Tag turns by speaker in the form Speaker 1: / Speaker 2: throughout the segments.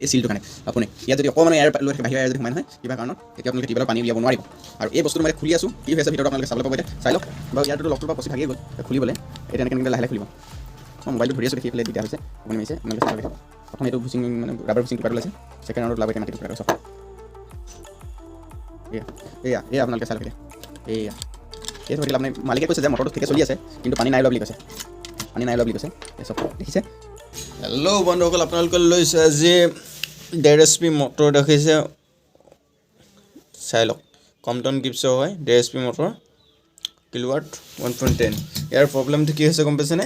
Speaker 1: এই চিলটো কাৰণে আপুনি ইয়াত যদি অকণমান এয়াৰ লৈ থাকে, বাহিৰৰ এয়াৰ যদি সোমাই নহয় কিবা কাৰণত, তেতিয়া আপোনালোকে টিউবৱেলৰ পানী উলিয়াব নোৱাৰিব। আৰু এই বস্তুটো মই খুলি আছোঁ, কি হৈ আছে ভিতৰত আপোনালোকে চাবলৈ পাব। এতিয়া চাই লওক বাৰু, ইয়াৰটোতো লকটোৰ পৰা পচি ভাগিয়ে গ'ল। খুলিবলৈ এতিয়া এনেকৈ এনেকৈ লাহে লাহে খুলিব। মই মোবাইলটো ধৰি আছোঁ, দেখি পেলাই দিগদাৰ হৈছে, আপুনি মাৰিছে। আপোনালোকে চাই লওক, প্ৰথম এইটো ভুচিং মানে ৰাবাৰ ভুচিং টুকুৰাটো ওলাইছে, ছেকেণ্ড ৰাউণ্ডত ওলাব এতিয়া মাটি টুকুৰাটো। চাওক, এয়া এয়া এয়া আপোনালোকে চাই লওক এতিয়া। এয়া এইটো হৈ থাকিলে আপুনি মালিকে কৈছে যে মটৰটো ঠিকে চলি আছে, কিন্তু পানী নাই ওলোৱা বুলি কৈছে, পানী নাই ওলোৱা বুলি কৈছে। এই চব দেখিছে।
Speaker 2: হেল্ল' বন্ধুসকল, আপোনালোকে লৈছে আজি 1.5 এইচ পি মটৰ দেখিছে, চাই লওক। কম্পটন গিবছৰ হয়, 1.5 এইচ পি মটৰ, কিলোৱাট 1.10। ইয়াৰ প্ৰব্লেমটো কি হৈছে গম পাইছেনে?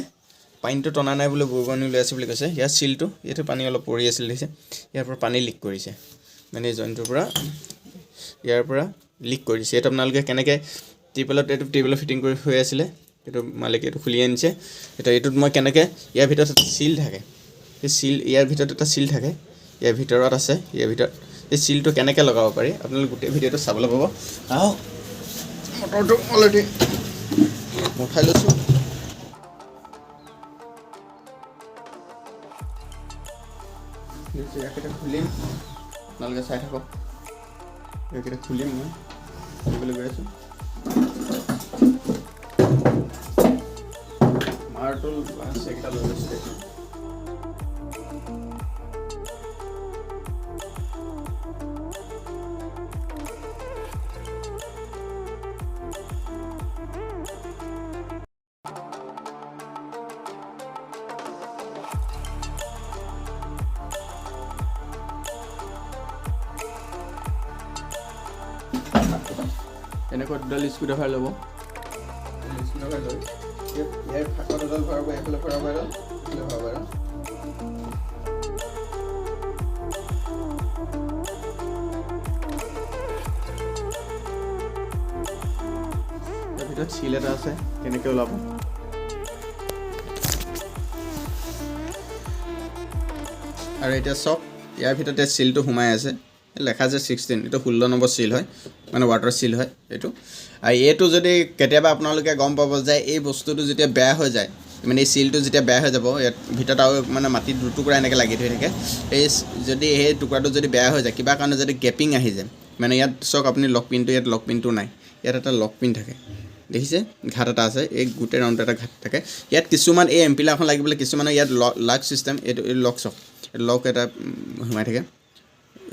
Speaker 2: পানীটো টনা নাই বোলে, বুৰবুৰণি ওলাই আছে বুলি কৈছে। ইয়াৰ চিলটো, ইয়াতে পানী অলপ পৰি আছিল দেখিছে, ইয়াৰ পৰা পানী লিক কৰিছে, মানে এই জইনটোৰ পৰা ইয়াৰ পৰা লিক কৰিছে। এইটো আপোনালোকে কেনেকৈ টিউবৱেলত, এইটো টিউবৱেলত ফিটিং কৰি হৈ আছিলে, এইটো মালিকে এইটো খুলি আনিছে। এতিয়া এইটোত মই কেনেকৈ, ইয়াৰ ভিতৰত এটা চিল থাকে, এই চিল ইয়াৰ ভিতৰত এটা চিল থাকে, ইয়াৰ ভিতৰত আছে, ইয়াৰ ভিতৰত এই চিলটো কেনেকৈ লগাব পাৰি আপোনালোকে গোটেই ভিডিঅ'টো চাবলৈ পাব। আহক, মটৰটো অলৰেডি উঠাই লৈছোঁ।
Speaker 1: ইয়াকেইটা খুলিম, আপোনালোকে চাই থাকক। এইকেইটা খুলিম, মই খুলিবলৈ গৈ আছোঁ। মাৰ্টল গ্লাছ এইকেইটা লৈ লৈছোঁ। এনেকুৱা দুডাল স্ক্ৰু ড্ৰাইভাৰ ল'ব, স্ক্ৰু ড্ৰাইভাৰ লৈ ইয়াৰ ফাঁকত এডাল ভৰাব, এইফালে ভৰাব এডাল, এইফালে ভৰাব এডাল। ইয়াৰ ভিতৰত চিল এটা আছে, কেনেকৈ ওলাব? আৰু এতিয়া চাওক, ইয়াৰ ভিতৰতে চিলটো সোমাই আছে, লেখা আছে 16, এইটো 16 নম্বৰ চিল হয়, মানে ৱাটাৰ চিল হয় এইটো। আৰু এইটো যদি কেতিয়াবা আপোনালোকে গম পাব যে এই বস্তুটো যেতিয়া বেয়া হৈ যায়, মানে এই চিলটো যেতিয়া বেয়া হৈ যাব, ইয়াত ভিতৰত আৰু মানে মাটিত দুটুকুৰা এনেকৈ লাগি ধৰি থাকে, এই যদি সেই টুকুৰাটো যদি বেয়া হৈ যায় কিবা কাৰণে, যদি গেপিং আহি যায়, মানে ইয়াত চাওক আপুনি লক পিনটো, ইয়াত লক পিনটো নাই, ইয়াত এটা লক পিন থাকে, দেখিছে ঘাট এটা আছে, এই গোটেই ৰাউণ্ডটো এটা ঘাট থাকে। ইয়াত কিছুমান এই এম্পিলাৰখন লাগিবলৈ কিছুমানৰ ইয়াত লাক চিষ্টেম, এইটো এই লক চাওক, লক এটা সোমাই থাকে।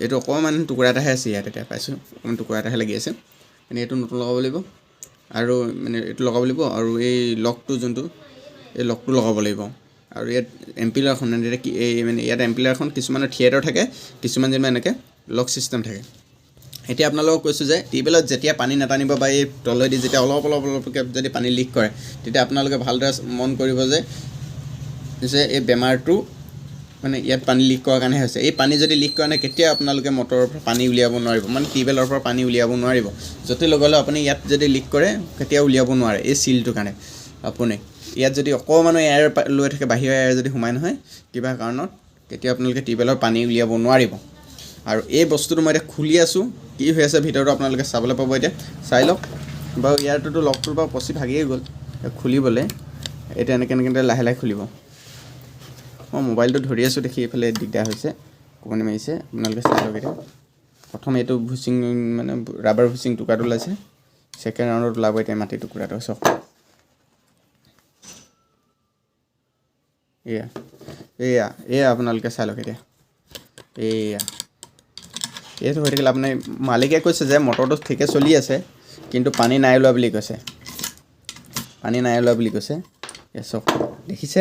Speaker 1: এইটো অকণমান টুকুৰা এটাহে আছে ইয়াত, এতিয়া পাইছোঁ অকণমান টুকুৰা এটাহে লাগি আছে। মানে এইটো নতুন লগাব লাগিব, আৰু মানে এইটো লগাব লাগিব, আৰু এই লকটো যোনটো, এই লকটো লগাব লাগিব। আৰু ইয়াত এম্পিলাৰখন মানে কি, এই মানে ইয়াত এম্পিলাৰখন কিছুমানৰ থিয়েটাৰ থাকে, কিছুমান যেনিবা এনেকৈ লক চিষ্টেম থাকে। এতিয়া আপোনালোকক কৈছোঁ যে টিউবৱেলত যেতিয়া পানী নাটানিব বা এই তলেদি যেতিয়া অলপ অলপ অলপকৈ যদি পানী লিক কৰে, তেতিয়া আপোনালোকে ভালদৰে মন কৰিব যে এই বেমাৰটো মানে ইয়াত পানী লিক কৰাৰ কাৰণেহে হৈছে। এই পানী যদি লিক কৰা নাই, কেতিয়াও আপোনালোকে মটৰৰ পৰা পানী উলিয়াব নোৱাৰিব, মানে টিউবৱেলৰ পৰা পানী উলিয়াব নোৱাৰিব। য'তে লগালেও আপুনি ইয়াত যদি লিক কৰে কেতিয়াও উলিয়াব নোৱাৰে এই চিলটোৰ কাৰণে। আপুনি ইয়াত যদি অকণমানো এয়াৰ লৈ থাকে, বাহিৰৰ এয়াৰ যদি সোমাই নহয় কিবা কাৰণত, কেতিয়াও আপোনালোকে টিউবৱেলৰ পানী উলিয়াব নোৱাৰিব। আৰু এই বস্তুটো মই এতিয়া খুলি আছোঁ, কি হৈ আছে ভিতৰতো আপোনালোকে চাবলৈ পাব। এতিয়া চাই লওক বাৰু, ইয়াৰটোতো লকটোৰ পৰা পচি ভাগিয়ে গ'ল। খুলিবলৈ এতিয়া এনেকৈ এনেকৈ লাহে লাহে খুলিব। মই মোবাইলটো ধৰি আছোঁ দেখি এইফালে দিগদাৰ হৈছে, কোবনি মাৰিছে। আপোনালোকে চাই লওক এতিয়া। প্ৰথম এইটো ভুচিং মানে ৰাবাৰ ভুচিং টুকুৰাটো ওলাইছে, ছেকেণ্ড ৰাউণ্ডত ওলাব এতিয়া মাটিৰ টুকুৰাটো। চাওক, এয়া এয়া এয়া আপোনালোকে চাই লওক এতিয়া। এয়া এইটো হৈ থাকিলে আপুনি মালিকে কৈছে যে মটৰটো ঠিকে চলি আছে, কিন্তু পানী নাই ওলোৱা বুলি কৈছে, পানী নাই ওলোৱা বুলি কৈছে। এয়া চাওক দেখিছে,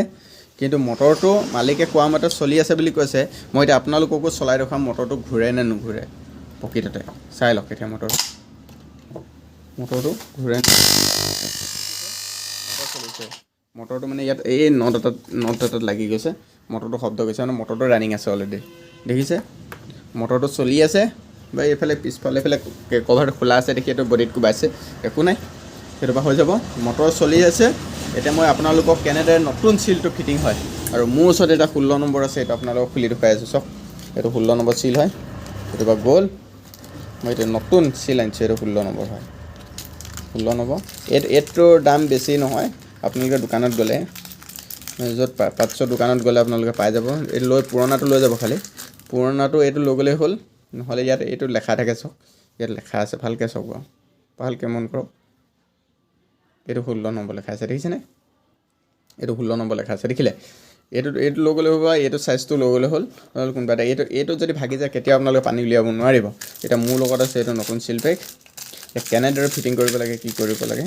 Speaker 1: কিন্তু মটৰটো মালিকে কোৱা মতে চলি আছে বুলি কৈছে। মই এতিয়া আপোনালোককো চলাই দেখুৱাম মটৰটো ঘূৰে নে নুঘূৰে প্ৰকৃততে। চাই লওক এতিয়া মটৰটো ঘূৰে চলিছে। মটৰটো মানে ইয়াত এই not এটাত লাগি গৈছে, মটৰটো শব্দ গৈছে, মানে মটৰটো ৰানিং আছে অলৰেডি। দেখিছে মটৰটো চলি আছে। বা এইফালে পিছফালে এইফালে কভাৰটো খোলা আছে দেখি এইটো বডিত কোবাইছে, একো নাই, সেইটো পৰা হৈ যাব। মটৰ চলি আছে। এতিয়া মই আপোনালোকক কেনেদৰে নতুন চিলটো ফিটিং হয়, আৰু মোৰ ওচৰত এটা 16 নম্বৰ আছে, এইটো আপোনালোকক খুলি দেখুৱাই আছোঁ। চাওক, এইটো 16 নম্বৰ চিল হয়, এইটো পৰা গ'ল। মই এতিয়া নতুন চিল আনিছোঁ, এইটো 16 নম্বৰ হয়, 16 নম্বৰ। এইটোৰ দাম বেছি নহয়, আপোনালোকে দোকানত গ'লে য'ত পাঁচশ দোকানত গ'লে আপোনালোকে পাই যাব। এই লৈ পুৰণাটো লৈ যাব, খালি পুৰণাটো এইটো লৈ গ'লেই হ'ল, নহ'লে ইয়াত এইটো লেখা থাকে চাওক, ইয়াত লেখা আছে, ভালকৈ চাওক বাৰু, ভালকৈ মন কৰক। এইটো 16 নম্বৰ লেখা আছে, দেখিছেনে? এইটো 16 নম্বৰ লেখা আছে, দেখিলে? এইটো এইটো লৈ গ'লে হ'ব, এইটো চাইজটো লৈ গ'লে হ'ল। নহ'লে কোনোবা এটা এইটো এইটো যদি ভাগি যায় কেতিয়াও আপোনালোকে পানী উলিয়াব নোৱাৰিব। এতিয়া মোৰ লগত আছে এইটো নতুন চিল পেক। কেনেদৰে ফিটিং কৰিব লাগে, কি কৰিব লাগে,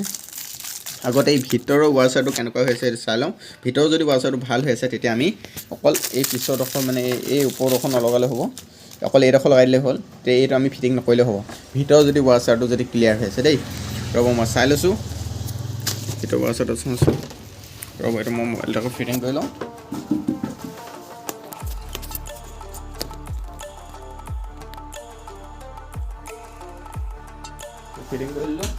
Speaker 1: আগতে এই ভিতৰৰ ৱাছাৰটো কেনেকুৱা হৈছে এইটো চাই লওঁ। ভিতৰৰ যদি ৱাছাৰটো ভাল হৈ আছে তেতিয়া আমি অকল এই পিছৰডোখৰ মানে এই ওপৰডোখৰ নলগালে হ'ব, অকল এইডোখৰ লগাই দিলেই হ'ল। তেতিয়া এইটো আমি ফিটিং নকৰিলেও হ'ব, ভিতৰৰ যদি ৱাছাৰটো যদি ক্লিয়াৰ হৈ আছে দেই। ৰ'ব মই চাই লৈছোঁ ভিতৰৰ ৱাছাৰটো চাওঁচোন। ৰ'ব এইটো মই মোবাইলটো আকৌ ফিটিং কৰি লওঁ। ফিটিং কৰি দিলোঁ।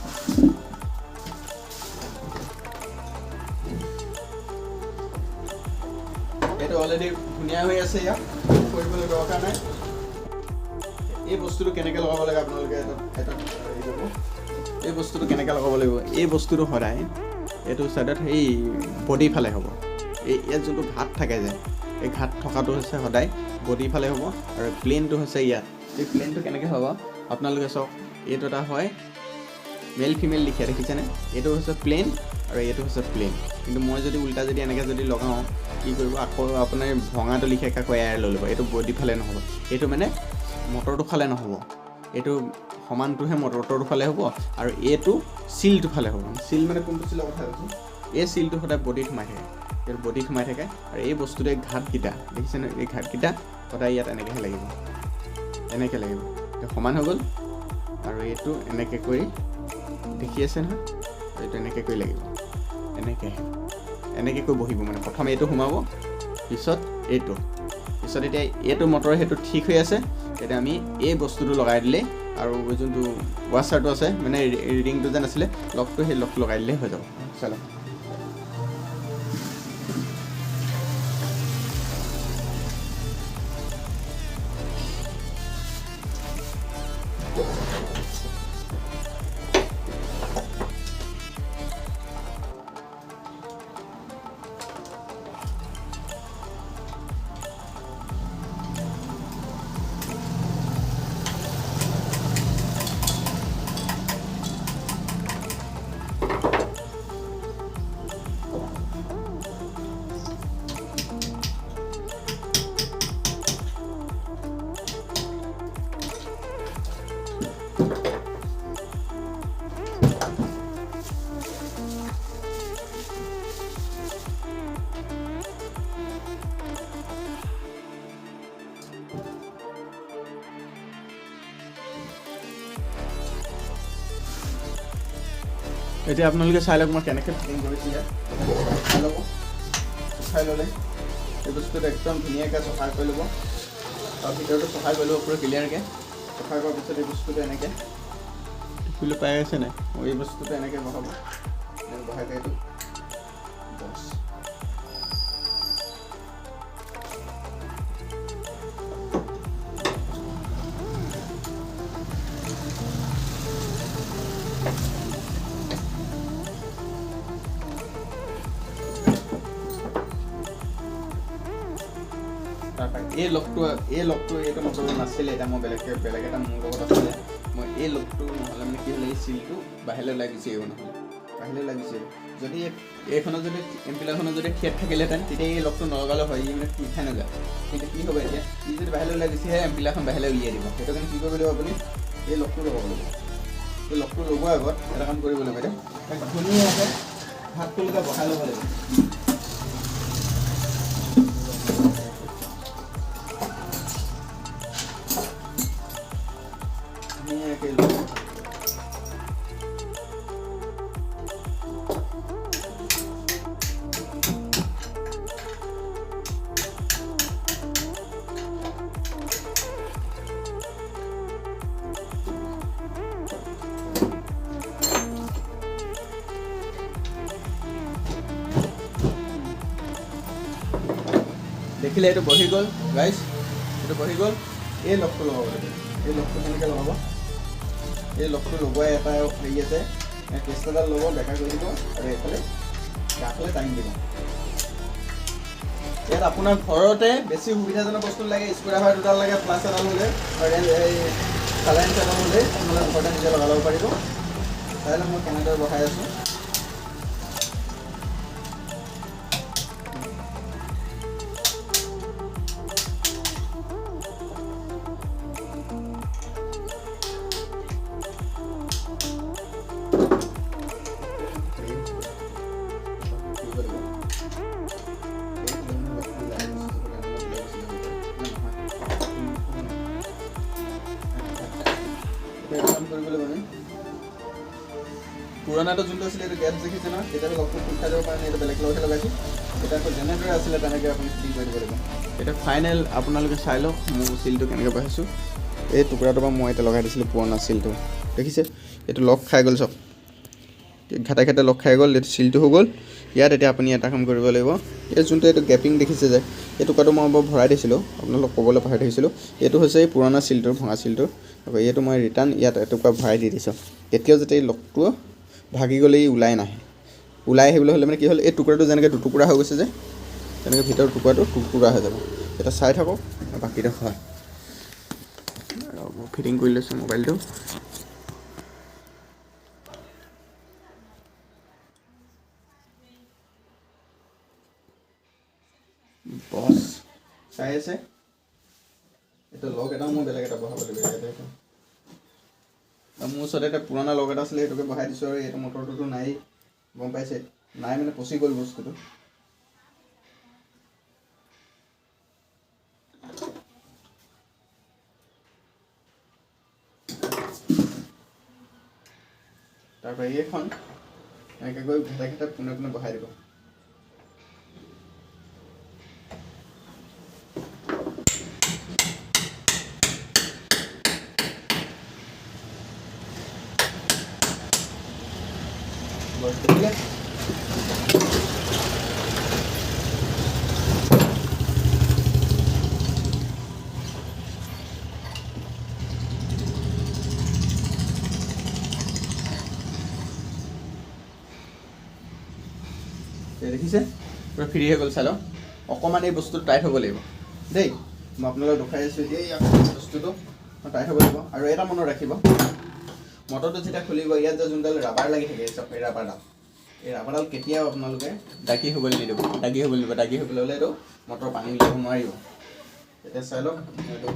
Speaker 1: এইটো অলৰেডি ধুনীয়া হৈ আছে, ইয়াত কৰিবলৈ দৰকাৰ নাই। এই বস্তুটো কেনেকৈ লগাব লাগে আপোনালোকে এটা এটা হেৰি কৰিব। এই বস্তুটো কেনেকৈ লগাব লাগিব, এই বস্তুটো সদায় এইটো ছাইডত সেই বডি ফালে হ'ব। এই ইয়াত যোনটো ঘাট থাকে যে, এই ঘাট থকাটো হৈছে সদায় বডি ফালে হ'ব, আৰু প্লেনটো হৈছে ইয়াত। এই প্লেনটো কেনেকৈ হ'ব আপোনালোকে চাওক, এইটো এটা হয় মেল ফিমেল লিখে, দেখিছেনে? এইটো হৈছে প্লেন আৰু এইটো হৈছে প্লেন। কিন্তু মই যদি উল্টা যদি এনেকৈ যদি লগাওঁ কি কৰিব, আকৌ আপোনাৰ ভঙাটো লিখে আকৌ এয়াৰ লৈ ল'ব। এইটো বডি ফালে নহ'ব, এইটো মানে মটৰটো ফালে নহ'ব, এইটো সমানটোহে মটৰটোৰ ফালে হ'ব, আৰু এইটো চিলটো ফালে হ'ব। চিল মানে কোনটো চিলৰ কথা কৈছোঁ, এই চিলটো সদায় বডিত সোমাই থাকে, এইটো বডিত সোমাই থাকে। আৰু এই বস্তুটোৱে ঘাটকেইটা দেখিছেনে, এই ঘাটকেইটা সদায় ইয়াত এনেকৈহে লাগিব, এনেকৈ লাগিব। এতিয়া সমান হৈ গ'ল। আৰু এইটো এনেকৈ কৰি দেখি আছে নহয়, এইটো এনেকৈ কৰি লাগিব, এনেকৈহে এনেকৈ কৰি বহিব। মানে প্ৰথম এইটো সোমাব, পিছত এইটো, পিছত এতিয়া এইটো মটৰ সেইটো ঠিক হৈ আছে। এতিয়া আমি এই বস্তুটো লগাই দিলেই আৰু যোনটো ৱাছাৰটো আছে মানে ৰিংটো যেন আছিলে লকটো, সেই লকটো লগাই দিলেই হৈ যাব। চাই লওক। এতিয়া আপোনালোকে চাই লওক মই কেনেকৈ ফিটিং কৰিছোঁ। ইয়াত চাই ল'ব, চাই ল'লে এই বস্তুটো একদম ধুনীয়াকৈ চফা কৰি ল'ব, আৰু ভিতৰটো চফা কৰি ল'ব পূৰা ক্লিয়াৰকৈ। চফা কৰাৰ পিছত এই বস্তুটো এনেকৈ দেখিবলৈ পাই আছে নাই, এই বস্তুটো এনেকৈ বহাব, বহাই এইটো বছ। এই লকটো, এই লকটো এইটো মটৰত নাছিলে, এতিয়া মই বেলেগ এটা মোৰ লগত আছিলে। মই এই লকটো নহ'লে মানে কি হ'লে এই চিলটো বাহিৰলৈ ওলাই গুচি আহিব, নহ'লে বাহিৰলৈ ওলাই গুচি আহিব। যদি এইখনত যদি এম্পিলাৰখনত যদি থিয়েট থাকিলেহেঁতেন তেতিয়া এই লকটো নলগালে হয়, ই মানে খোল খাই নাযায়। কিন্তু কি হ'ব এতিয়া, ই যদি বাহিৰলৈ ওলাই গুচি আহে এম্পিলাৰখন বাহিৰলৈ উলিয়াই দিব। সেইটো কাৰণে কি কৰিব লাগিব, আপুনি এই লকটো লগাব লাগিব। এই লকটো লগোৱাৰ আগত এটা কাম কৰিব লাগিব, এতিয়া ধুনীয়াকৈ ভাতটোলৈকে বহাই ল'ব লাগিব। ধুনীয়াকৈ দেখিলে এইটো বহি গ'ল গাইজ, এইটো বহি গ'ল। এই লকটো লগাব লাগিব। এই লকটো কেনেকৈ লগাব, এই লকটো লগোৱাই এটা হেৰি আছে, কেঁচটাডাল ল'ব, বেকা কৰি দিব আৰু এইফালে গাফালে টানি দিব। ইয়াত আপোনাৰ ঘৰতে বেছি সুবিধাজনক বস্তু লাগে, স্ক্ৰুড্ৰাইভাৰ দুডাল লাগে, প্লাছ এডাল হ'লে আৰু এই চালাইন এডাল হ'লে আপোনালোকে ঘৰতে নিজে লগাই ল'ব পাৰিব। চাই লওক মই কেনেদৰে বহাই আছোঁ। পুৰণাটো যোনটো আছিলে এইটো গেপ দেখিছে নহয়, কেতিয়াবা লগটো খোল খাই যাব পাৰে, এইটো বেলেগ লগহে লগাইছোঁ। এতিয়া আকৌ যেনেদৰে আছিলে তেনেকৈ আপুনি ফিটিং কৰি দিব লাগিব। এতিয়া ফাইনেল আপোনালোকে চাই লওক মোৰ চিলটো কেনেকৈ বহাইছোঁ। এই টুকুৰাটোৰ পৰা মই এতিয়া লগাই দিছিলোঁ পুৰণা চিলটো, দেখিছে এইটো লগ খাই গ'ল, চব ঘাটে ঘাটে লগ খাই গ'ল, এইটো চিলটো হৈ গ'ল। ইয়াত এতিয়া আপুনি এটা কাম কৰিব লাগিব, এই যোনটো এইটো গেপিং দেখিছে যে, এই টুকুৰাটো মই বাৰু ভৰাই দিছিলোঁ, আপোনালোক ক'বলৈ পাহৰি থাকিছিলোঁ। এইটো হৈছে এই পুৰণা চিলটোৰ, ভঙা চিলটোৰ। আকৌ এইটো মই ৰিটাৰ্ণ ইয়াত এটুকুৰা ভৰাই দি দিছোঁ, কেতিয়াও যাতে এই লগটো ভাগি গ'লে ই ওলাই নাহে। ওলাই আহিবলৈ হ'লে মানে কি হ'ল, এই টুকুৰাটো যেনেকৈ দুটুকুৰা হৈ গৈছে যে, তেনেকৈ ভিতৰৰ টুকুৰাটো টুকুৰা হৈ যাব। এতিয়া চাই থাকক বাকীটো হয়। ফিটিং কৰি লৈছোঁ মোবাইলটো। বছ চাই আছে। এতিয়া লগ এটা মই বেলেগ এটা বহাব লাগিব ইয়াতে। মোৰ ওচৰতে এটা পুৰণা লগ এটা আছিলে, সেইটোকে বহাই দিছোঁ। আৰু এইটো মটৰটোতো নাই, গম পাইছে, নাই মানে পচি গ'ল বস্তুটো। তাৰপৰা এইখন এনেকৈ গৈ ঘেঁটা ঘেঁটা পোনে পোনে বহাই দিব। দেখিছে পুৰা ফ্ৰী হৈ গ'ল। চাই লওক, অকণমান এই বস্তুটো টাইট হ'ব লাগিব দেই। মই আপোনালোকক দেখুৱাই আছোঁ এতিয়া এই বস্তুটো টাইট হ'ব লাগিব। আৰু এটা মনত ৰাখিব, মটৰটো যেতিয়া খুলিব ইয়াত যে যোনডাল ৰাবাৰ লাগি থাকে, এই ৰাবাৰডাল, এই ৰাবাৰডাল কেতিয়াও আপোনালোকে দাগি হ'বলৈ নিদিব, দাগি হ'বলৈ নিদিব। দাগি হ'বলৈ হ'লে এইটো মটৰ পানী উলিয়াব নোৱাৰিব। এতিয়া চাই লওক, এইটো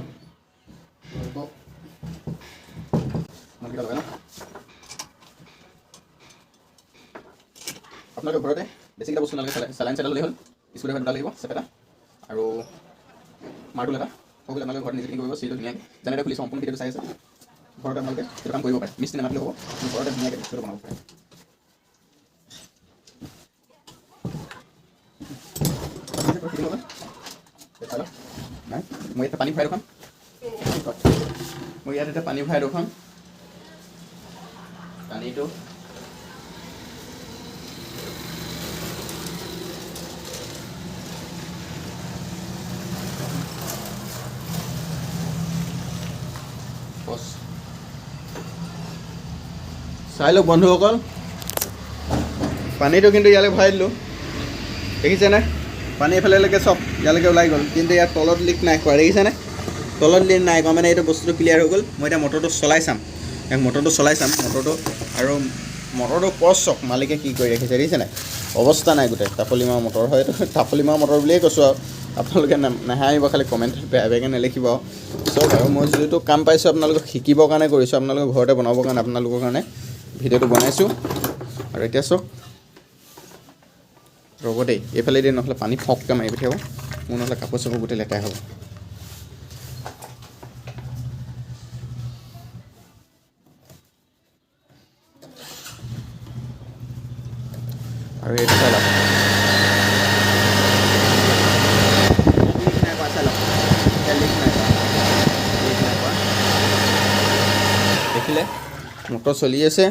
Speaker 1: আপোনালোকে ঘৰতে বেছিকেইটা বস্তু নালাগে, চেলাইন চেডাল হ'লেই হ'ল, স্ক্ৰুড্ৰাইভাৰ দুটা লাগিব, চেপেটা আৰু মাৰ্টুল এটা হৈ গ'লে আপোনালোকে ঘৰত নিজে কৰিব। চিলটো ধুনীয়াকৈ যেনেদৰে খুলিছে, সম্পূৰ্ণ ভিডিঅ'টো চাই আছে, ঘৰতে আপোনালোকে সেইটো কাম কৰিব পাৰে। মিস্ত্ৰী নামাতিলেও হ'ব, ঘৰতে ধুনীয়াকৈ বস্তুটো বনাব পাৰে। নাই, মই ইয়াত পানী ভৰাই ৰখাম, মই ইয়াত এতিয়া পানী ভৰাই ৰখাম। পানীটো চাই লওক বন্ধুসকল, পানীটো কিন্তু ইয়ালৈ ভৰাই দিলোঁ, দেখিছেনে? পানী এইফালেলৈকে চব ইয়ালৈকে ওলাই গ'ল, কিন্তু ইয়াত তলত লিক নাই খোৱা, দেখিছেনে? তলত লিক নাই খোৱা, মানে এইটো বস্তুটো ক্লিয়াৰ হৈ গ'ল। মই এতিয়া মটৰটো চলাই চাম, মটৰটো চলাই চাম, মটৰটো আৰু মটৰটো পচ চাওক মালিকে কি কৰি ৰাখিছে, দেখিছেনে? অৱস্থা নাই গোটেই। টাপলি মৰা মটৰ হয় এইটো, টাপলি মৰা মটৰ বুলিয়ে কৈছোঁ আৰু আপোনালোকে নাহাঁহিব, খালি কমেণ্ট বেয়া বেয়াকৈ নেলিখিব আৰু চব। আৰু মই যিটো কাম পাইছোঁ আপোনালোকক শিকিবৰ কাৰণে কৰিছোঁ, আপোনালোকে ঘৰতে বনাবৰ কাৰণে আপোনালোকৰ কাৰণে ভিডিঅ'টো বনাইছোঁ। আৰু এতিয়া চাওক, ৰ'ব দেই, এইফালে দিয়ে নহ'লে পানী ফককৈ মাৰি পঠিয়াব মোৰ, নহ'লে কাপোৰ চাপোৰ গোটেই লেতেৰা হ'ব। আৰু এইটো চাই লওক, দেখিলে মটৰ চলি আছে,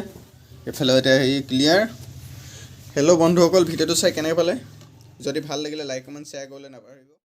Speaker 1: এইফালে এতিয়া হেৰি ক্লিয়াৰ। হেল্ল' বন্ধুসকল, ভিডিঅ'টো চাই কেনেকৈ পালে? যদি ভাল লাগিলে লাইক কমেণ্ট শ্বেয়াৰ কৰিবলৈ নাপাহৰিব।